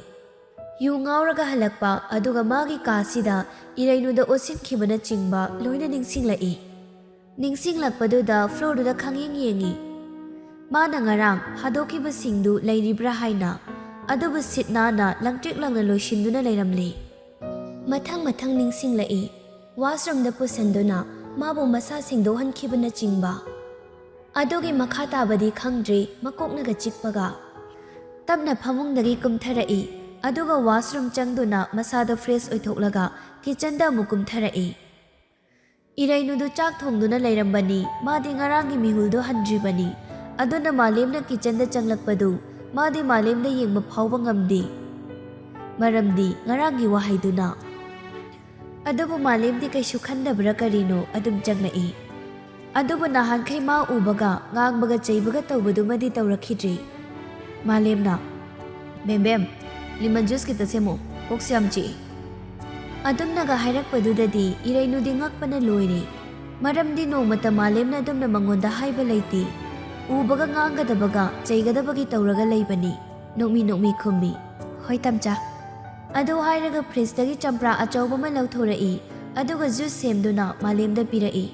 ꯌꯨ ꯉꯥꯎꯔꯒ ꯍꯜꯂꯛꯄ, ꯑꯗꯨꯒ ꯃꯥꯒꯤ ꯀꯥꯁꯤꯗ ꯏꯔꯩꯅꯨꯗ ꯑꯣꯠꯁꯤꯟꯈꯤꯕꯅꯆꯤꯡꯕ ꯂꯣꯏꯅ ꯅꯤꯡꯁꯤꯡꯂꯛꯏ꯫ ꯅꯤꯡꯁꯤꯡꯂꯛꯄꯗꯨꯗ floor ꯗꯨꯗ ꯈꯪꯌꯦꯡ ꯌꯦꯡꯉꯤ꯫ ꯃꯥꯅ ꯉꯔꯥꯡ ꯍꯥꯗꯣꯛꯈꯤꯕꯁꯤꯡꯗꯨ ꯂꯩꯔꯤꯕ꯭ꯔꯥ ꯍꯥꯏꯅ, ꯑꯗꯨꯕꯨ ꯁꯤꯠ ꯅꯥꯟꯅ ꯂꯪꯇ꯭ꯔꯤꯛ ꯂꯪꯅ ꯂꯣꯏꯁꯤꯟꯗꯨꯅ ꯂꯩꯔꯝꯂꯤ꯫ ꯃꯊꯪ ꯃꯊꯪ ꯅꯤꯡꯁꯤꯡꯂꯛꯏ꯫ Washroom ꯗ ꯄꯨꯁꯟꯗꯨꯅ ꯃꯥꯕꯨ ꯃꯁꯥ ꯁꯦꯡꯗꯣꯛꯍꯟꯈꯤꯕꯅꯆꯤꯡꯕ꯫ ꯑꯗꯨꯒꯤ ꯃꯈꯥ ꯇꯥꯕꯗꯤ ꯈꯪꯗ꯭ꯔꯤ, ꯃꯀꯣꯛꯅꯒ ꯆꯤꯛꯄꯒ꯫ ꯇꯞꯅ ꯐꯃꯨꯡꯗꯒꯤ ꯀꯨꯝꯊꯔꯛꯏ, ꯑꯗꯨꯒ washroom ꯆꯪꯗꯨꯅ ꯃꯁꯥꯗꯣ fresh ꯑꯣꯏꯊꯣꯛꯂꯒ kitchen ꯗ ꯑꯃꯨꯛ ꯀꯨꯝꯊꯔꯛꯏ꯫ ꯏꯔꯩꯅꯨꯗꯨ ꯆꯥꯛ ꯊꯣꯡꯗꯨꯅ ꯂꯩꯔꯝꯕꯅꯤ꯫ ꯃꯥꯗꯤ ꯉꯔꯥꯡꯒꯤ ꯃꯤꯍꯨꯜꯗꯣ ꯍꯟꯗ꯭ꯔꯤꯕꯅꯤ꯫ ꯑꯗꯨꯅ ꯃꯥꯂꯦꯝꯅ kitchen ꯗ ꯆꯪꯂꯛꯄꯗꯨ ꯃꯥꯗꯤ ꯃꯥꯂꯦꯝꯗ ꯌꯦꯡꯕ ꯐꯥꯎꯕ ꯉꯝꯗꯦ꯫ ꯃꯔꯝꯗꯤ ꯉꯔꯥꯡꯒꯤ ꯋꯥꯍꯩꯗꯨꯅ꯫ ꯑꯗꯨꯕꯨ ꯃꯥꯂꯦꯝꯗꯤ ꯀꯩꯁꯨ ꯈꯟꯗꯕ꯭ꯔꯥ ꯀꯔꯤꯅꯣ ꯑꯗꯨꯝ ꯆꯪꯂꯛꯏ꯫ ꯑꯗꯨꯕꯨ ꯅꯍꯥꯟꯈꯩ ꯃꯥ ꯎꯕꯒ ꯉꯥꯡꯕꯒ ꯆꯩꯕꯒ ꯇꯧꯕꯗꯨꯃꯗꯤ ꯇꯧꯔꯛꯈꯤꯗ꯭ꯔꯤ꯫ ꯃꯥꯂꯦꯝꯅ, "ꯕꯦꯝꯕꯦꯝ, ꯂꯤꯃꯟ ꯖꯨꯁ ꯈꯤꯇ ꯁꯦꯝꯃꯣ, ꯀꯣꯛꯁꯦ ꯌꯥꯝ ꯆꯤꯛꯏ꯫ ꯑꯗꯨꯝꯅꯒ ꯍꯥꯏꯔꯛꯄꯗꯨꯗꯗꯤ ꯏꯔꯩꯅꯨꯗꯤ ꯉꯛꯄꯅ ꯂꯣꯏꯔꯦ꯫ ꯃꯔꯝꯗꯤ ꯅꯣꯡꯃꯇ ꯃꯥꯂꯦꯝꯅ ꯑꯗꯨꯝꯅ ꯃꯉꯣꯟꯗ ꯍꯥꯏꯕ ꯂꯩꯇꯦ꯫ ꯎꯕꯒ ꯉꯥꯡꯒꯗꯕꯒ ꯆꯩꯒꯗꯕꯒꯤ ꯇꯧꯔꯒ ꯂꯩꯕꯅꯤ꯫ ꯅꯣꯛꯃꯤ ꯅꯣꯛꯃꯤ ꯈꯨꯝꯃꯤ, "ꯍꯣꯏ ꯇꯥꯝꯆꯥ꯫" ꯑꯗꯨ ꯍꯥꯏꯔꯒ ꯐ꯭ꯔꯤꯖꯇꯒꯤ ꯆꯝꯄ꯭ꯔꯥ ꯑꯆꯧꯕ ꯑꯃ ꯂꯧꯊꯣꯔꯛꯏ, ꯑꯗꯨꯒ ꯖꯨꯁ ꯁꯦꯝꯗꯨꯅ ꯃꯥꯂꯦꯝꯗ ꯄꯤꯔꯛꯏ꯫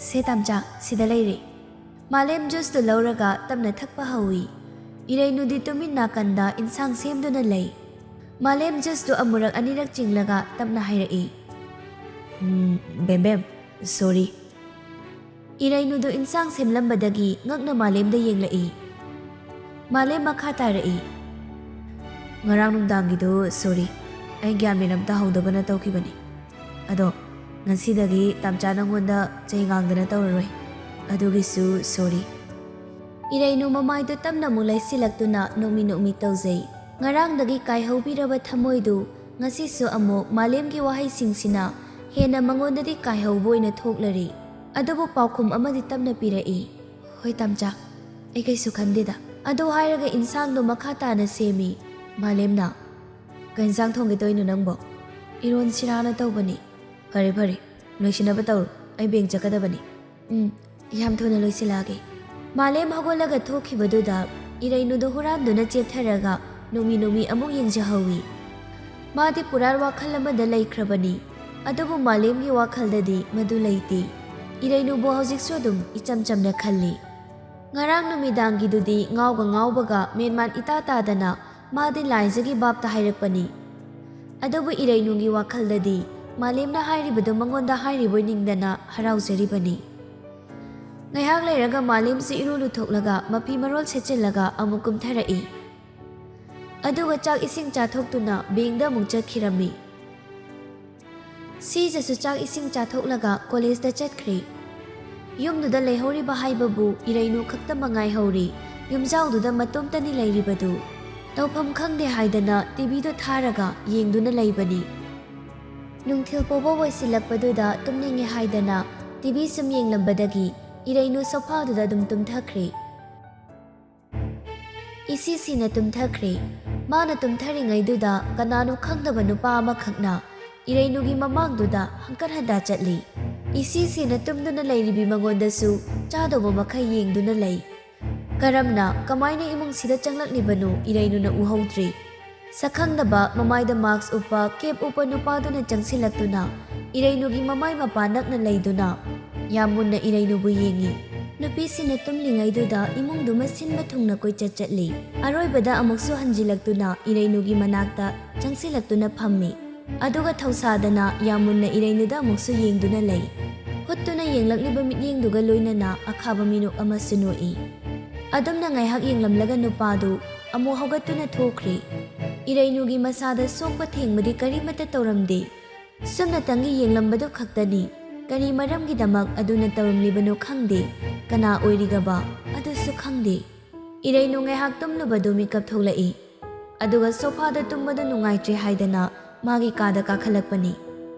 "ꯁꯦ ꯇꯥꯝꯆꯥ, ꯁꯤꯗ ꯂꯩꯔꯦ꯫" ꯃꯥꯂꯦꯝ ꯖꯨꯁꯇꯨ ꯂꯧꯔꯒ ꯇꯞꯅ ꯊꯛꯄ ꯍꯧꯏ꯫ ꯏꯔꯩꯅꯨꯗꯤ ꯇꯨꯃꯤꯟ ꯅꯥꯀꯟꯗ ꯏꯟꯁꯥꯡ ꯁꯦꯝꯗꯨꯅ ꯂꯩ꯫ ꯃꯥꯂꯦꯝ ꯖꯨꯁꯇꯨ ꯑꯃꯨꯔꯛ ꯑꯅꯤꯔꯛ ꯆꯤꯡꯂꯒ ꯇꯞꯅ ꯍꯥꯏꯔꯛꯏ, "ꯎꯝ, ꯕꯦꯝꯕꯦꯝ, ꯁꯣꯔꯤ꯫" ꯏꯔꯩꯅꯨꯗꯨ ꯏꯟꯁꯥꯡ ꯁꯦꯝꯂꯝꯕꯗꯒꯤ ꯉꯛꯅ ꯃꯥꯂꯦꯝꯗ ꯌꯦꯡꯂꯛꯏ꯫ ꯃꯥꯂꯦꯝ ꯃꯈꯥ ꯇꯥꯔꯛꯏ, "ꯉꯔꯥꯡ ꯅꯨꯡꯗꯥꯡꯒꯤꯗꯨ ꯁꯣꯔꯤ, ꯑꯩ ꯒ꯭ꯌꯥꯟ ꯃꯦꯟ ꯑꯝꯇ ꯍꯧꯗꯕꯅ ꯇꯧꯈꯤꯕꯅꯤ꯫ ꯑꯗꯣ ꯉꯁꯤꯗꯒꯤ ꯇꯥꯝꯆꯥ ꯅꯪꯉꯣꯟꯗ ꯆꯩ ꯉꯥꯡꯗꯅ ꯇꯧꯔꯔꯣꯏ꯫ ꯑꯗꯨꯒꯤꯁꯨ ꯁꯣꯔꯤ꯫" ꯏꯔꯩꯅꯨ ꯃꯃꯥꯏꯗꯨ ꯇꯞꯅ ꯑꯃꯨꯛ ꯂꯩꯁꯤꯜꯂꯛꯇꯨꯅ ꯅꯣꯛꯃꯤ ꯅꯣꯛꯃꯤ ꯇꯧꯖꯩ꯫ ꯉꯔꯥꯡꯗꯒꯤ ꯀꯥꯏꯍꯧꯕꯤꯔꯕ ꯊꯃꯣꯏꯗꯨ ꯉꯁꯤꯁꯨ ꯑꯃꯨꯛ ꯃꯥꯂꯦꯝꯒꯤ ꯋꯥꯍꯩꯁꯤꯡꯁꯤꯅ ꯍꯦꯟꯅ ꯃꯉꯣꯟꯗꯗꯤ ꯀꯥꯏꯍꯧꯕ ꯑꯣꯏꯅ ꯊꯣꯛꯂꯔꯤ꯫ ꯑꯗꯨꯕꯨ ꯄꯥꯎꯈꯨꯝ ꯑꯃꯗꯤ ꯇꯞꯅ ꯄꯤꯔꯛꯏ, "ꯍꯣꯏ ꯇꯥꯝꯆꯥ, ꯑꯩ ꯀꯩꯁꯨ ꯈꯟꯗꯦꯗ꯫" ꯑꯗꯨ ꯍꯥꯏꯔꯒ ꯏꯟꯁꯥꯡꯗꯣ ꯃꯈꯥ ꯇꯥꯅ ꯁꯦꯝꯃꯤ꯫ ꯃꯥꯂꯦꯝꯅ, "ꯀꯩ ꯏꯟꯁꯥꯡ ꯊꯣꯡꯒꯦ ꯇꯧꯔꯤꯅꯣ ꯅꯪꯕꯣ?" "ꯏꯔꯣꯟꯁꯤꯔꯥꯅ ꯇꯧꯕꯅꯤ꯫" "ꯐꯔꯦ ꯐꯔꯦ, ꯂꯣꯏꯁꯤꯟꯅꯕ ꯇꯧꯔꯣ, ꯑꯩ ꯕꯦꯡ ꯆꯠꯀꯗꯕꯅꯤ꯫" "ꯎꯝ, ꯌꯥꯝ ꯊꯨꯅ ꯂꯣꯏꯁꯤꯜꯂꯛꯑꯒꯦ꯫" ꯃꯥꯂꯦꯝ ꯍꯧꯒꯠꯂꯒ ꯊꯣꯛꯈꯤꯕꯗꯨꯗ ꯏꯔꯩꯅꯨꯗꯨ ꯍꯨꯔꯥꯟꯗꯨꯅ ꯆꯦꯞꯊꯔꯒ ꯅꯣꯛꯃꯤ ꯅꯣꯛꯃꯤ ꯑꯃꯨꯛ ꯌꯦꯡꯖꯍꯧꯏ꯫ ꯃꯥꯗꯤ ꯄꯨꯔꯥ ꯋꯥꯈꯜ ꯑꯃꯗ ꯂꯩꯈ꯭ꯔꯕꯅꯤ꯫ ꯑꯗꯨꯕꯨ ꯃꯥꯂꯦꯝꯒꯤ ꯋꯥꯈꯜꯗꯗꯤ ꯃꯗꯨ ꯂꯩꯇꯦ꯫ ꯏꯔꯩꯅꯨꯕꯨ ꯍꯧꯖꯤꯛꯁꯨ ꯑꯗꯨꯝ ꯏꯆꯝ ꯆꯝꯅ ꯈꯜꯂꯤ꯫ ꯉꯔꯥꯡ ꯅꯨꯃꯤꯗꯥꯡꯒꯤꯗꯨꯗꯤ ꯉꯥꯎꯒ ꯉꯥꯎꯕꯒ ꯃꯦꯟꯃꯥꯟ ꯏꯇꯥ ꯇꯥꯗꯅ ꯃꯥꯗꯤ ꯂꯥꯏꯖꯒꯤ ꯚꯥꯞꯇ ꯍꯥꯏꯔꯛꯄꯅꯤ꯫ ꯑꯗꯨꯕꯨ ꯏꯔꯩꯅꯨꯒꯤ ꯋꯥꯈꯜꯗꯗꯤ ꯃꯥꯂꯦꯝꯅ ꯍꯥꯏꯔꯤꯕꯗꯨ ꯃꯉꯣꯟꯗ ꯍꯥꯏꯔꯤꯕꯣꯏ ꯅꯤꯡꯗꯅ ꯍꯔꯥꯎꯖꯔꯤꯕꯅꯤ꯫ ꯉꯥꯏꯍꯥꯛ ꯂꯩꯔꯒ ꯃꯥꯂꯦꯝꯁꯤ ꯏꯔꯨ ꯂꯨꯊꯣꯛꯂꯒ ꯃꯐꯤ ꯃꯔꯣꯜ ꯁꯦꯠꯆꯤꯜꯂꯒ ꯑꯃꯨꯛ ꯀꯨꯝꯊꯔꯛꯏ꯫ ꯑꯗꯨꯒ ꯆꯥꯛ ꯏꯁꯤꯡ ꯆꯥꯊꯣꯛꯇꯨꯅ ꯕꯦꯡꯗ ꯑꯃꯨꯛ ꯆꯠꯈꯤꯔꯝꯃꯤ꯫ ꯁꯤꯖꯁꯨ ꯆꯥꯛ ꯏꯁꯤꯡ ꯆꯥꯊꯣꯛꯂꯒ ꯀꯣꯂꯦꯖꯇ ꯆꯠꯈ꯭ꯔꯦ꯫ ꯌꯨꯝꯗꯨꯗ ꯂꯩꯍꯧꯔꯤꯕ ꯍꯥꯏꯕꯕꯨ ꯏꯔꯩꯅꯨ ꯈꯛꯇ ꯃꯉꯥꯏꯍꯧꯔꯤ꯫ ꯌꯨꯝꯖꯥꯎꯗꯨꯗ ꯃꯇꯣꯝꯇꯅꯤ ꯂꯩꯔꯤꯕꯗꯨ꯫ ꯇꯧꯐꯝ ꯈꯪꯗꯦ ꯍꯥꯏꯗꯅ ꯇꯤꯚꯤꯗꯣ ꯊꯥꯔꯒ ꯌꯦꯡꯗꯨꯅ ꯂꯩꯕꯅꯤ꯫ ꯅꯨꯡꯊꯤꯜ ꯄꯣꯕ ꯑꯣꯏꯁꯤꯜꯂꯛꯄꯗꯨꯗ ꯇꯨꯝꯅꯤꯡꯉꯦ ꯍꯥꯏꯗꯅ ꯇꯤꯚꯤ ꯁꯨꯝ ꯌꯦꯡꯂꯝꯕꯗꯒꯤ ꯏꯔꯩꯅꯨ ꯁꯣꯐꯥꯗꯨꯗ ꯑꯗꯨꯝ ꯇꯨꯝꯊꯈ꯭ꯔꯦ꯫ ꯏꯁꯤ ꯁꯤꯅ ꯇꯨꯝꯊꯈ꯭ꯔꯦ꯫ ꯃꯥꯅ ꯇꯨꯝꯊꯔꯤꯉꯩꯗꯨꯗ ꯀꯅꯥꯅꯣ ꯈꯪꯗꯕ ꯅꯨꯄꯥ ꯑꯃꯈꯛꯅ ꯏꯔꯩꯅꯨꯒꯤ ꯃꯃꯥꯡꯗꯨꯗ ꯍꯪꯀꯠ ꯍꯟꯗꯥ ꯆꯠꯂꯤ꯫ ꯏꯁꯤ ꯁꯤꯅ ꯇꯨꯝꯗꯨꯅ ꯂꯩꯔꯤꯕꯤ ꯃꯉꯣꯟꯗꯁꯨ ꯆꯥꯗꯧꯕ ꯃꯈꯩ ꯌꯦꯡꯗꯨꯅ ꯂꯩ꯫ ꯀꯔꯝꯅ, ꯀꯃꯥꯏꯅ ꯏꯃꯨꯡꯁꯤꯗ ꯆꯪꯂꯛꯂꯤꯕꯅꯣ ꯏꯔꯩꯅꯨꯅ ꯎꯍꯧꯗ꯭ꯔꯤ꯫ ꯁꯛꯈꯪꯗꯕ ꯃꯃꯥꯏꯗ ꯃꯥꯛꯁ ꯎꯞꯄ, ꯀꯦꯞ ꯎꯞꯄ ꯅꯨꯄꯥꯗꯨꯅ ꯆꯪꯁꯤꯜꯂꯛꯇꯨꯅ ꯏꯔꯩꯅꯨꯒꯤ ꯃꯃꯥꯏ ꯃꯄꯥ ꯅꯛꯅ ꯂꯩꯗꯨꯅ ꯌꯥꯝ ꯃꯨꯟꯅ ꯏꯔꯩꯅꯨꯕꯨ ꯌꯦꯡꯉꯤ꯫ ꯅꯨꯄꯤꯁꯤꯅ ꯇꯨꯝꯂꯤꯉꯩꯗꯨꯗ ꯏꯃꯨꯡꯗꯨꯃ ꯁꯤꯟꯕ ꯊꯨꯡꯅ ꯀꯣꯏꯆꯠ ꯆꯠꯂꯤ꯫ ꯑꯔꯣꯏꯕꯗ ꯑꯃꯨꯛꯁꯨ ꯍꯟꯖꯤꯜꯂꯛꯇꯨꯅ ꯏꯔꯩꯅꯨꯒꯤ ꯃꯅꯥꯛꯇ ꯆꯪꯁꯤꯜꯂꯛꯇꯨꯅ ꯐꯝꯃꯤ꯫ ꯑꯗꯨꯒ ꯊꯧꯁꯥꯗꯅ ꯌꯥꯝ ꯃꯨꯟꯅ ꯏꯔꯩꯅꯨꯗ ꯑꯃꯨꯛꯁꯨ ꯌꯦꯡꯗꯨꯅ ꯂꯩ꯫ ꯍꯨꯠꯇꯨꯅ ꯌꯦꯡꯂꯛꯂꯤꯕ ꯃꯤꯠꯌꯦꯡꯗꯨꯒ ꯂꯣꯏꯅꯅ ꯑꯈꯥꯕ ꯃꯤꯅꯣꯛ ꯑꯃꯁꯨ ꯅꯣꯛꯏ꯫ ꯑꯗꯨꯝꯅ ꯉꯥꯏꯍꯥꯛ ꯌꯦꯡꯂꯝꯂꯒ ꯅꯨꯄꯥꯗꯨ ꯑꯃꯨꯛ ꯍꯧꯒꯠꯇꯨꯅ ꯊꯣꯛꯈ꯭ꯔꯦ꯫ ꯏꯔꯩꯅꯨꯒꯤ ꯃꯁꯥꯗ ꯁꯣꯛꯄ ꯊꯦꯡꯕꯗꯤ ꯀꯔꯤꯃꯠꯇ ꯇꯧꯔꯝꯗꯦ꯫ ꯁꯨꯝꯅꯇꯪꯒꯤ ꯌꯦꯡꯂꯝꯕꯗꯨ ꯈꯛꯇꯅꯤ꯫ ꯀꯔꯤ ꯃꯔꯝꯒꯤꯗꯃꯛ ꯑꯗꯨꯅ ꯇꯧꯔꯝꯂꯤꯕꯅꯣ ꯈꯪꯗꯦ꯫ ꯀꯅꯥ ꯑꯣꯏꯔꯤꯒꯕ ꯑꯗꯨꯁꯨ ꯈꯪꯗꯦ꯫ ꯏꯔꯩꯅꯨ ꯉꯥꯏꯍꯥꯛ ꯇꯨꯝꯂꯨꯕꯗꯨ ꯃꯤꯀꯞ ꯊꯣꯛꯂꯛꯏ꯫ ꯑꯗꯨꯒ ꯁꯣꯐꯥꯗ ꯇꯨꯝꯕꯗꯨ ꯅꯨꯡꯉꯥꯏꯇ꯭ꯔꯦ ꯍꯥꯏꯗꯅ ꯃꯥꯒꯤ ꯀꯥꯗ ꯀꯥꯈꯠꯂꯛꯄꯅꯤ꯫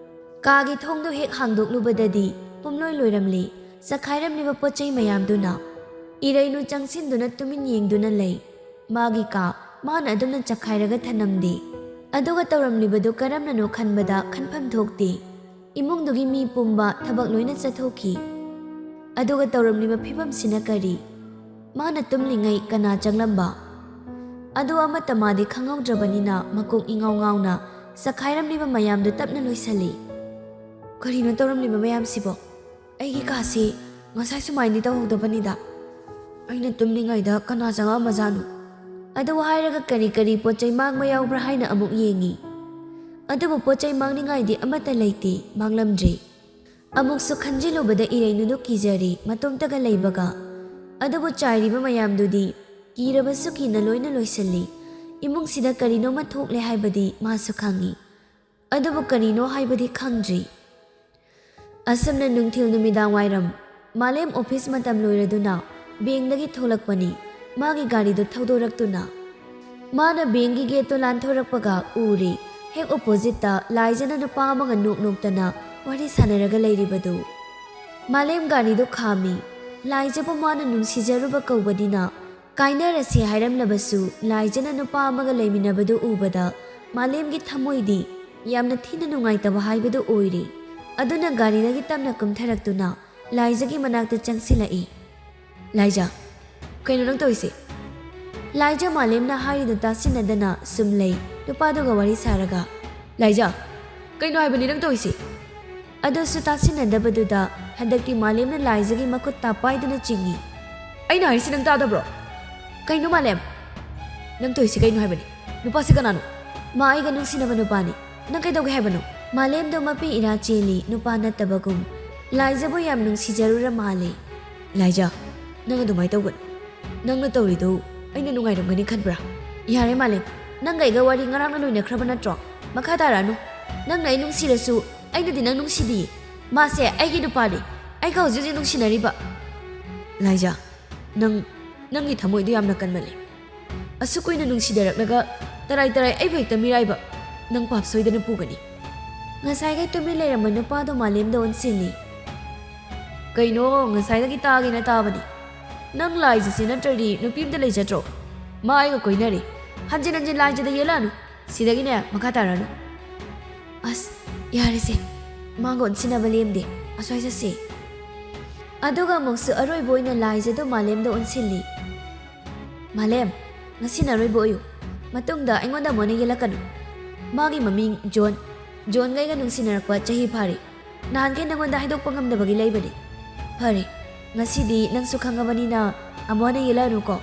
ꯀꯥꯒꯤ ꯊꯣꯡꯗꯨ ꯍꯦꯛ ꯍꯥꯡꯗꯣꯛꯂꯨꯕꯗꯗꯤ ꯄꯨꯝꯂꯣꯏ ꯂꯣꯏꯔꯝꯂꯤ꯫ ꯆꯈꯥꯏꯔꯝꯂꯤꯕ ꯄꯣꯠ ꯆꯩ ꯃꯌꯥꯝꯗꯨꯅ꯫ ꯏꯔꯩꯅꯨ ꯆꯪꯁꯤꯟꯗꯨꯅ ꯇꯨꯃꯤꯟ ꯌꯦꯡꯗꯨꯅ ꯂꯩ꯫ ꯃꯥꯒꯤ ꯀꯥ ꯃꯥꯅ ꯑꯗꯨꯝꯅ ꯆꯈꯥꯏꯔꯒ ꯊꯅꯝꯗꯦ꯫ ꯑꯗꯨꯒ ꯇꯧꯔꯝꯂꯤꯕꯗꯨ ꯀꯔꯝꯅꯅꯣ ꯈꯟꯕꯗ ꯈꯟꯐꯝ ꯊꯣꯛꯇꯦ꯫ ꯏꯃꯨꯡꯗꯨꯒꯤ ꯃꯤ ꯄꯨꯝꯕ ꯊꯕꯛ ꯂꯣꯏꯅ ꯆꯠꯊꯣꯛꯈꯤ꯫ ꯑꯗꯨꯒ ꯇꯧꯔꯝꯂꯤꯕ ꯐꯤꯕꯝꯁꯤꯅ ꯀꯔꯤ? ꯃꯥꯅ ꯇꯨꯝꯂꯤꯉꯩ ꯀꯅꯥ ꯆꯪꯂꯝꯕ? ꯑꯗꯨ ꯑꯃꯠꯇ ꯃꯥꯗꯤ ꯈꯪꯍꯧꯗ꯭ꯔꯕꯅꯤꯅ ꯃꯀꯣꯛ ꯏꯉꯥꯎ ꯉꯥꯎꯅ ꯆꯈꯥꯏꯔꯝꯂꯤꯕ ꯃꯌꯥꯝꯗꯨ ꯇꯞꯅ ꯂꯣꯏꯁꯤꯜꯂꯤ꯫ ꯀꯔꯤꯅꯣ ꯇꯧꯔꯝꯂꯤꯕ ꯃꯌꯥꯝꯁꯤꯕꯣ? ꯑꯩꯒꯤ ꯀꯥꯁꯤ ꯉꯁꯥꯏ ꯁꯨꯃꯥꯏꯅꯗꯤ ꯇꯧꯍꯧꯗꯕꯅꯤꯗ꯫ ꯑꯩꯅ ꯇꯨꯝꯂꯤꯉꯩꯗ ꯀꯅꯥ ꯆꯪꯉꯛꯑꯝꯃꯖꯥꯠꯅꯣ? ꯑꯗꯨ ꯍꯥꯏꯔꯒ ꯀꯔꯤ ꯀꯔꯤ ꯄꯣꯠ ꯆꯩ ꯃꯥꯡꯕ ꯌꯥꯎꯕ꯭ꯔꯥ ꯍꯥꯏꯅ ꯑꯃꯨꯛ ꯌꯦꯡꯉꯤ꯫ ꯑꯗꯨꯕꯨ ꯄꯣꯠ ꯆꯩ ꯃꯥꯡꯅꯤꯡꯉꯥꯏꯗꯤ ꯑꯃꯠꯇ ꯂꯩꯇꯦ, ꯃꯥꯡꯂꯝꯗ꯭ꯔꯦ꯫ ꯑꯃꯨꯛꯁꯨ ꯈꯟꯖꯤꯜꯂꯨꯕꯗ ꯏꯔꯩꯅꯨꯗꯨ ꯀꯤꯖꯔꯦ, ꯃꯇꯣꯝꯇꯒ ꯂꯩꯕꯒ꯫ ꯑꯗꯨꯕꯨ ꯆꯥꯏꯔꯤꯕ ꯃꯌꯥꯝꯗꯨꯗꯤ ꯀꯤꯔꯕꯁꯨ ꯀꯤꯅ ꯂꯣꯏꯅ ꯂꯣꯏꯁꯤꯜꯂꯤ꯫ ꯏꯃꯨꯡꯁꯤꯗ ꯀꯔꯤꯅꯣꯃ ꯊꯣꯛꯂꯦ ꯍꯥꯏꯕꯗꯤ ꯃꯥꯁꯨ ꯈꯪꯏ꯫ ꯑꯗꯨꯕꯨ ꯀꯔꯤꯅꯣ ꯍꯥꯏꯕꯗꯤ ꯈꯪꯗ꯭ꯔꯤ꯫ ꯑꯁꯨꯝꯅ ꯅꯨꯡꯊꯤꯜ ꯅꯨꯃꯤꯗꯥꯡ ꯋꯥꯏꯔꯝ ꯃꯥꯂꯦꯝ ꯑꯣꯐꯤꯁ ꯃꯇꯝ ꯂꯣꯏꯔꯗꯨꯅ ꯕꯦꯡꯗꯒꯤ ꯊꯣꯛꯂꯛꯄꯅꯤ꯫ ꯃꯥꯒꯤ ꯒꯥꯔꯤꯗꯨ ꯊꯧꯗꯣꯔꯛꯇꯨꯅ ꯃꯥꯅ ꯕꯦꯡꯒꯤ ꯒꯦꯠꯇꯨ ꯂꯥꯟꯊꯣꯔꯛꯄꯒ ꯎꯔꯦ, ꯍꯦꯛ ꯑꯣꯄꯣꯖꯤꯠꯇ ꯂꯥꯏꯖꯅ ꯅꯨꯄꯥ ꯑꯃꯒ ꯅꯣꯛ ꯅꯣꯛꯇꯅ ꯋꯥꯔꯤ ꯁꯥꯟꯅꯔꯒ ꯂꯩꯔꯤꯕꯗꯨ꯫ ꯃꯥꯂꯦꯝ ꯒꯥꯔꯤꯗꯨ ꯈꯥꯝꯃꯤ꯫ ꯂꯥꯏꯖꯕꯨ ꯃꯥꯅ ꯅꯨꯡꯁꯤꯖꯔꯨꯕ ꯀꯧꯕꯅꯤꯅ ꯀꯥꯏꯅꯔꯁꯤ ꯍꯥꯏꯔꯝꯂꯕꯁꯨ ꯂꯥꯏꯖꯅ ꯅꯨꯄꯥ ꯑꯃꯒ ꯂꯩꯃꯤꯟꯅꯕꯗꯨ ꯎꯕꯗ ꯃꯥꯂꯦꯝꯒꯤ ꯊꯃꯣꯏꯗꯤ ꯌꯥꯝꯅ ꯊꯤꯅ ꯅꯨꯡꯉꯥꯏꯇꯕ ꯍꯥꯏꯕꯗꯨ ꯑꯣꯏꯔꯦ꯫ ꯑꯗꯨꯅ ꯒꯥꯔꯤꯗꯒꯤ ꯇꯞꯅ ꯀꯨꯝꯊꯔꯛꯇꯨꯅ ꯂꯥꯏꯖꯒꯤ ꯃꯅꯥꯛꯇ ꯆꯪꯁꯤꯜꯂꯛꯏ꯫ "ꯂꯥꯏꯖ, ꯀꯩꯅꯣ ꯅꯪ ꯇꯧꯔꯤꯁꯦ?" ꯂꯥꯏꯖ ꯃꯥꯂꯦꯝꯅ ꯍꯥꯏꯔꯤꯗꯨ ꯇꯥꯁꯤꯟꯅꯗꯅ ꯁꯨꯝ ꯂꯩ꯫ ꯅꯨꯄꯥꯗꯨꯒ ꯋꯥꯔꯤ ꯁꯥꯔꯒ, "ꯂꯥꯏꯖ, ꯀꯩꯅꯣ ꯍꯥꯏꯕꯅꯤ ꯅꯪ ꯇꯧꯔꯤꯁꯦ?" ꯑꯗꯨꯁꯨ ꯇꯥꯁꯤꯟꯅꯗꯕꯗꯨꯗ ꯍꯟꯗꯛꯇꯤ ꯃꯥꯂꯦꯝꯅ ꯂꯥꯏꯖꯒꯤ ꯃꯈꯨꯠ ꯇꯥ ꯄꯥꯏꯗꯨꯅ ꯆꯤꯡꯏ꯫ "ꯑꯩꯅ ꯍꯥꯏꯔꯤꯁꯤ ꯅꯪ ꯇꯥꯗꯕ꯭ꯔꯣ?" "ꯀꯩꯅꯣ ꯃꯥꯂꯦꯝ? ꯅꯪ ꯇꯧꯔꯤꯁꯤ ꯀꯩꯅꯣ ꯍꯥꯏꯕꯅꯤ? ꯅꯨꯄꯥꯁꯤ ꯀꯅꯥꯅꯣ?" "ꯃꯥ ꯑꯩꯒ ꯅꯨꯡꯁꯤꯅꯕ ꯅꯨꯄꯥꯅꯤ꯫ ꯅꯪ ꯀꯩꯗꯧꯒꯦ ꯍꯥꯏꯕꯅꯣ?" ꯃꯥꯂꯦꯝꯗꯣ ꯃꯄꯤ ꯏꯔꯥ ꯆꯦꯜꯂꯤ, ꯅꯨꯄꯥ ꯅꯠꯇꯕꯒꯨꯝ꯫ ꯂꯥꯏꯖꯕꯨ ꯌꯥꯝ ꯅꯨꯡꯁꯤꯖꯔꯨꯔ ꯃꯥꯜꯂꯦ꯫ "ꯂꯥꯏꯖ, ꯅꯪ ꯑꯗꯨꯃꯥꯏꯅ ꯇꯧꯒꯅꯨ꯫ ꯅꯪꯅ ꯇꯧꯔꯤꯗꯨ ꯑꯩꯅ ꯅꯨꯡꯉꯥꯏꯔꯝꯒꯅꯤ ꯈꯟꯕ꯭ꯔꯥ?" "ꯌꯥꯔꯦ ꯃꯥꯂꯦꯝ, ꯅꯪꯒ ꯑꯩꯒ ꯋꯥꯔꯤ ꯉꯔꯥꯡꯅ ꯂꯣꯏꯅꯈ꯭ꯔꯕ ꯅꯠꯇ꯭ꯔꯣ? ꯃꯈꯥ ꯇꯥꯔꯛꯑꯅꯨ꯫ ꯅꯪꯅ ꯑꯩ ꯅꯨꯡꯁꯤꯔꯁꯨ ꯑꯩꯅꯗꯤ ꯅꯪ ꯅꯨꯡꯁꯤꯗꯤꯌꯦ꯫ ꯃꯥꯁꯦ ꯑꯩꯒꯤ ꯅꯨꯄꯥꯅꯤ, ꯑꯩꯒ ꯍꯧꯖꯤꯛ ꯍꯧꯖꯤꯛ ꯅꯨꯡꯁꯤꯅꯔꯤꯕ꯫" "ꯂꯥꯏꯖ, ꯅꯪ, ꯅꯪꯒꯤ ꯊꯃꯣꯏꯗꯨ ꯌꯥꯝꯅ ꯀꯟꯃꯜꯂꯦ꯫ ꯑꯁꯨꯛ ꯀꯨꯏꯅ ꯅꯨꯡꯁꯤꯅꯔꯛꯂꯒ ꯇꯔꯥꯏ ꯇꯔꯥꯏ ꯑꯩꯕꯨ ꯍꯦꯛꯇ ꯃꯤꯔꯥꯏꯕ꯫ ꯅꯪ ꯄꯥꯞ ꯁꯣꯏꯗꯅ ꯄꯨꯒꯅꯤ꯫" ꯉꯁꯥꯏꯒꯩ ꯇꯨꯃꯤꯟ ꯂꯩꯔꯝꯕ ꯅꯨꯄꯥꯗꯣ ꯃꯥꯂꯦꯝꯗ ꯑꯣꯟꯁꯤꯜꯂꯤ꯫ "ꯀꯩꯅꯣ, ꯉꯁꯥꯏꯗꯒꯤ ꯇꯥꯒꯦꯅ ꯇꯥꯕꯅꯤ꯫ ꯅꯪ ꯂꯥꯏꯖꯁꯦ ꯅꯠꯇ꯭ꯔꯗꯤ ꯅꯨꯄꯤ ꯑꯝꯇ ꯂꯩꯖꯗ꯭ꯔꯣ? ꯃꯥ ꯑꯩꯒ ꯀꯣꯏꯅꯔꯤ꯫ ꯍꯟꯖꯤꯟ ꯍꯟꯖꯤꯟ ꯂꯥꯏꯖꯗ ꯌꯦꯜꯂꯛꯑꯅꯨ꯫ ꯁꯤꯗꯒꯤꯅꯦ ꯃꯈꯥ ꯇꯥꯔꯛꯑꯅꯨ꯫" "ꯑꯁ, ꯌꯥꯔꯦꯁꯦ꯫ ꯃꯥꯒ ꯑꯣꯟꯁꯤꯟꯅꯕ ꯂꯦꯝꯗꯦ꯫ ꯑꯁ꯭ꯋꯥꯏ ꯆꯠꯁꯦ꯫" ꯑꯗꯨꯒ ꯑꯃꯨꯛꯁꯨ ꯑꯔꯣꯏꯕ ꯑꯣꯏꯅ ꯂꯥꯏꯖꯗꯣ ꯃꯥꯂꯦꯝꯗ ꯑꯣꯟꯁꯤꯜꯂꯤ꯫ "ꯃꯥꯂꯦꯝ, ꯉꯁꯤꯅ ꯑꯔꯣꯏꯕ ꯑꯣꯏꯌꯨ꯫ ꯃꯇꯨꯡꯗ ꯑꯩꯉꯣꯟꯗ ꯑꯃꯨꯛ ꯍꯟꯅ ꯌꯦꯜꯂꯛꯀꯅꯨ꯫" "ꯃꯥꯒꯤ ꯃꯃꯤꯡ ꯖꯣꯟ꯫ ꯖꯣꯟꯒ ꯑꯩꯒ ꯅꯨꯡꯁꯤꯅꯔꯛꯄ ꯆꯍꯤ ꯐꯥꯔꯦ꯫ ꯅꯍꯥꯟꯈꯩ ꯅꯪꯉꯣꯟꯗ ꯍꯥꯏꯗꯣꯛꯄ ꯉꯝꯗꯕꯒꯤ ꯂꯩꯕꯅꯤ꯫ ꯐꯔꯦ, ꯉꯁꯤꯗꯤ ꯅꯪꯁꯨ ꯈꯪꯉꯕꯅꯤꯅ ꯑꯃꯨꯛ ꯍꯟꯅ ꯌꯦꯜꯂꯛꯑꯅꯨꯀꯣ꯫"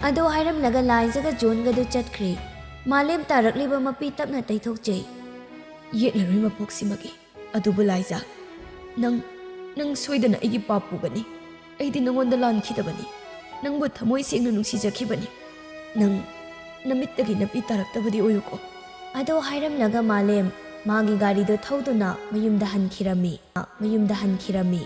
ꯑꯗꯨ ꯍꯥꯏꯔꯝꯂꯒ ꯂꯥꯏꯖꯒ ꯖꯣꯟꯒꯗꯨ ꯆꯠꯈ꯭ꯔꯦ꯫ ꯃꯥꯂꯦꯝ ꯇꯥꯔꯛꯂꯤꯕ ꯃꯄꯤ ꯇꯞꯅ ꯇꯩꯊꯣꯛꯆꯩ꯫ "ꯌꯦꯠꯂꯔꯣꯏ ꯃꯄꯣꯛꯁꯤꯃꯒꯤ꯫ ꯑꯗꯨꯕꯨ ꯂꯥꯏꯖ, ꯅꯪ, ꯅꯪ ꯁꯣꯏꯗꯅ ꯑꯩꯒꯤ ꯄꯥꯞ ꯄꯨꯒꯅꯤ꯫ ꯑꯩꯗꯤ ꯅꯉꯣꯟꯗ ꯂꯥꯟꯈꯤꯗꯕꯅꯤ꯫ ꯅꯪꯕꯨ ꯊꯃꯣꯏ ꯁꯦꯡꯅ ꯅꯨꯡꯁꯤꯖꯈꯤꯕꯅꯤ꯫ ꯅꯪ ꯅꯃꯤꯠꯇꯒꯤ ꯅꯄꯤ ꯇꯥꯔꯛꯇꯕꯗꯤ ꯑꯣꯏꯌꯨꯀꯣ꯫" ꯑꯗꯨ ꯍꯥꯏꯔꯝꯂꯒ ꯃꯥꯂꯦꯝ ꯃꯥꯒꯤ ꯒꯥꯔꯤꯗꯨ ꯊꯧꯗꯨꯅ ꯃꯌꯨꯝꯗ ꯍꯟꯈꯤꯔꯝꯃꯤ꯫ ꯃꯌꯨꯝꯗ ꯍꯟꯈꯤꯔꯝꯃꯤ꯫